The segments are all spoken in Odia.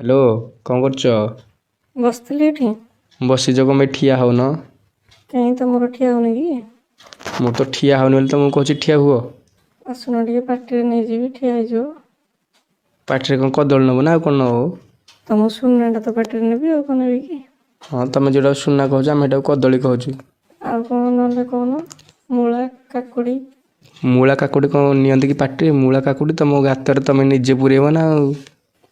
ହ୍ୟାଲୋ, କଣ କରୁଛ? ବସିଥିଲି ଏଠି। ବସିଛ କଣ ପାଇଁ, ଠିଆ ହଉନ? କାହିଁ, ତମର ଠିଆ ହଉନି କି? ମୁଁ ତ ଠିଆ ହଉନି ବୋଲି ତମକୁ କହୁଛି ଠିଆ ହୁଅ। ଆସୁନ ଟିକେ ପାଟିରେ ନେଇଯିବି, ଠିଆ ହେଇଯିବ। ପାଟିରେ କଣ କଦଳୀ ନବ ନା ଆଉ କଣ ନବ? ତମ ସୁନାଟା ତ ପାଟିରେ ନେବି, ଆଉ କଣ ନେବି କି? ହଁ, ତମେ ଯୋଉଟାକୁ ସୁନା କହୁଛ ଆମେ ହେଟାକୁ କଦଳୀ କହୁଛୁ। ଆଉ କଣ ନହେଲେ କହୁନ? ମୂଳା, କାକୁଡ଼ି। ମୂଳା କାକୁଡ଼ି କଣ ନିଅନ୍ତି କି ପାଟିରେ? ମୂଳା କାକୁଡ଼ି ତମ ଗାତରେ ତମେ ନିଜେ ପୁରେଇବ ନା ଆଉ।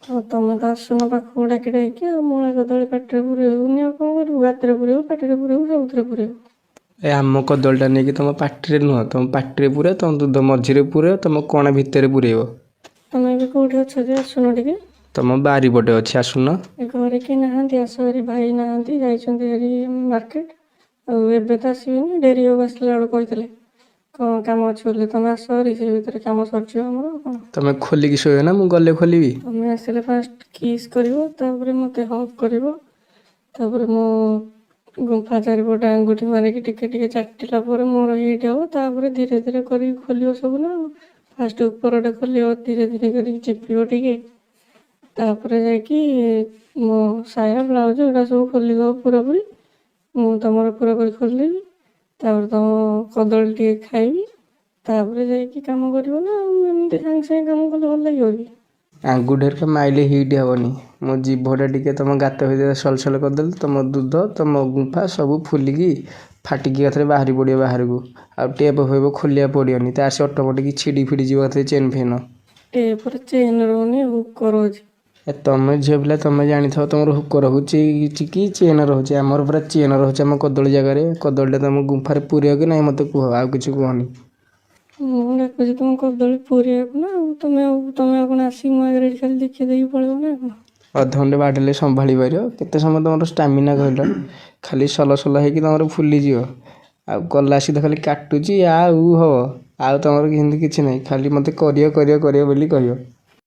ଆଉ ତମେ ତ ଆସୁନ ପାଖକୁ ଡାକି ଡାକି, ଆଉ ମୂଳା କଦଳୀ ପାଟିରେ ପୁରେଇବୁନି ଆଉ କଣ କରିବୁ? ଗାତରେ ପୁରେଇବୁ, ପାଟିରେ ପୁରେଇବୁ, ସବୁଥିରେ ପୁରେଇବୁ। ଏ ଆମ କଦଳୀଟା ନେଇକି ତମ ପାଟିରେ ନୁହଁ, ତମ ପାଟିରେ ପୁରେଇବ, ତମ ଦୁଧ ମଝିରେ ପୁରେଇବ, ତମ କଣା ଭିତରେ ପୁରେଇବ। ତମେ ଏବେ କୋଉଠି ଅଛ ଯେ ଆସୁନ ଟିକେ? ତମ ବାରିପଟେ ଅଛି, ଆସୁନ। ଏ ଘରେ କେହି ନାହାନ୍ତି, ଆସ ଭାରି। ଭାଇ ନାହାନ୍ତି, ଯାଇଛନ୍ତି ହେରି ମାର୍କେଟ। ଆଉ ଏବେ ତ ଆସିବେନି, ଡେରି ହବ ଆସିଲା ବେଳକୁ। କହିଥିଲେ କଣ କାମ ଅଛି ବୋଲି। ତମେ ଆସ ଭାରି, ସେଇ ଭିତରେ କାମ ସରିଯିବ ଆମର ଆଉ କଣ। ତମେ ଖୋଲିକି ଶୋଇବ ନା ମୁଁ ଗଲେ ଖୋଲିବି? ତମେ ଆସିଲେ ଫାଷ୍ଟ କିସ୍ କରିବ, ତାପରେ ମୋତେ ହଗ୍ କରିବ, ତାପରେ ମୋ ଗୁମ୍ଫା ଚାରିପଟେ ଆଙ୍ଗୁଠି ମାରିକି ଟିକେ ଟିକେ ଚାଟିଲା ପରେ ମୋର ହିଟ୍ ହବ, ତାପରେ ଧୀରେ ଧୀରେ କରିକି ଖୋଲିବ ସବୁ ନା ଆଉ। ଫାଷ୍ଟ ଉପରଟା ଖୋଲିବ, ଧୀରେ ଧୀରେ କରିକି ଚିପିବ ଟିକେ, ତାପରେ ଯାଇକି ମୋ ସାୟା ବ୍ଲାଉଜ ଏଗୁଡ଼ା ସବୁ ଖୋଲିଦବ ପୁରାପୁରି। ମୁଁ ତମର ପୁରାପୁରି ଖୋଲିଦେବି, ତାପରେ ତମ କଦଳୀ ଟିକେ ଖାଇବି, ତାପରେ ଯାଇକି କାମ କରିବ ନା ଆଉ। ଏମିତି ସାଙ୍ଗେ ସାଙ୍ଗେ କାମ କଲେ ଭଲ ଲାଗିବ କି? ଆଙ୍ଗୁଠି ହେରିକା ମାଇଲେ ହିଟ୍ ହବନି। ମୋ ଜିଭଟା ଟିକେ ତମ ଗାତ ଭିତରେ ସଲସଲ କରିଦେଲେ ତମ ଦୁଧ, ତମ ଗୁମ୍ଫା ସବୁ ଫୁଲିକି ଫାଟିକି ଏକାଥରେ ବାହାରି ପଡ଼ିବ ବାହାରକୁ। ଆଉ ଟେପ୍ ଫେପ୍ ଖୋଲିବାକୁ ପଡ଼ିବନି, ତାର ସେ ଅଟୋମେଟିକ୍ ଛିଡ଼ି ଫିଡ଼ି ଯିବ ଏକାଥରେ ଚେନ୍ ଫେନ୍। ଟେପରେ ଚେନ୍ ରହୁନି, ହୁକ ରହୁଛି। ଏ ତମେ ଝିଅ ପିଲା, ତମେ ଜାଣିଥିବ ତମର ହୁକ ରହୁଛି କି ଚେନ୍ ରହୁଛି। ଆମର ପୁରା ଚେନ୍ ରହୁଛି ଆମ କଦଳୀ ଜାଗାରେ। କଦଳୀଟା ତମ ଗୁମ୍ଫାରେ ପୁରେଇବ କି ନାହିଁ ମୋତେ କୁହ, ଆଉ କିଛି କୁହନି। ମୁଁ ଡାକୁଛି ତମ କଦଳୀ ପୁରେଇବାକୁ ନା ଆଉ। ତମେ ଆଉ କଣ ଆସିକି ମୋ ଆଗରେ ଏଠି ଖାଲି ଦେଖେଇ ଦେଇକି ପଳେଇବ ନା କଣ? ଅଧଘଣ୍ଟେ ବାଡ଼େଇଲେ ସମ୍ଭାଳି ପାରିବ? କେତେ ସମୟ ତମର ଷ୍ଟାମିନା କହିଲ? ଖାଲି ସଲସଲ ହେଇକି ତମର ଫୁଲିଯିବ। ଆଉ ଗଲା ସିଧା ଖାଲି କାଟୁଛି ଆ ଉ ହବ, ଆଉ ତମର କେମିତି କିଛି ନାହିଁ, ଖାଲି ମୋତେ କରିବ କରିବ କରିବ ବୋଲି କହିବ।